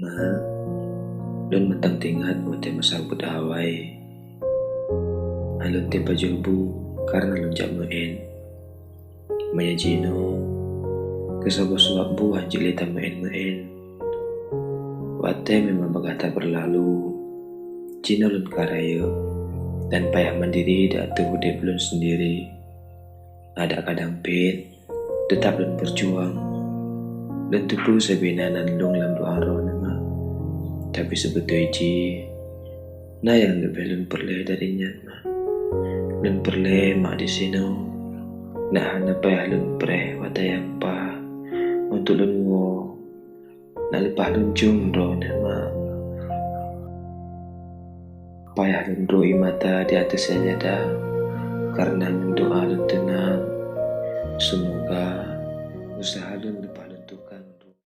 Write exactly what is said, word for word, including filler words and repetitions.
Mak, lôn mantong teuingat watée masa buet awai. Lôn teupajoh bu karena lôn jak meu'én. Meunyoe jinoe, keu saboh suwab bu hana jeuet lé tameu'én-meu'én. Watée memang bagaih that beurlalu, jinoe lôn ka rayeuk dan payah mandiri di ateueh udeb lôn seundiri. Adak kadang pét, teutap lôn beujuang. Lôn teupeue sabé na nan lôn lam doa droeneuh, Mak. Tapi seubeutôi jih, na nyang leubeh lôn peureulée dari nyan, Mak. Lôn peureulée Mak disinoe. Nak hana payah lôn preh watée nyang paih untuk lôn woe. Nak leupah lôn jom droeneuh, Mak. Payah lôn droe ie mata di ateueh sajadah, karena ngon doa lôn teunang. Seumoga useuha lôn leupah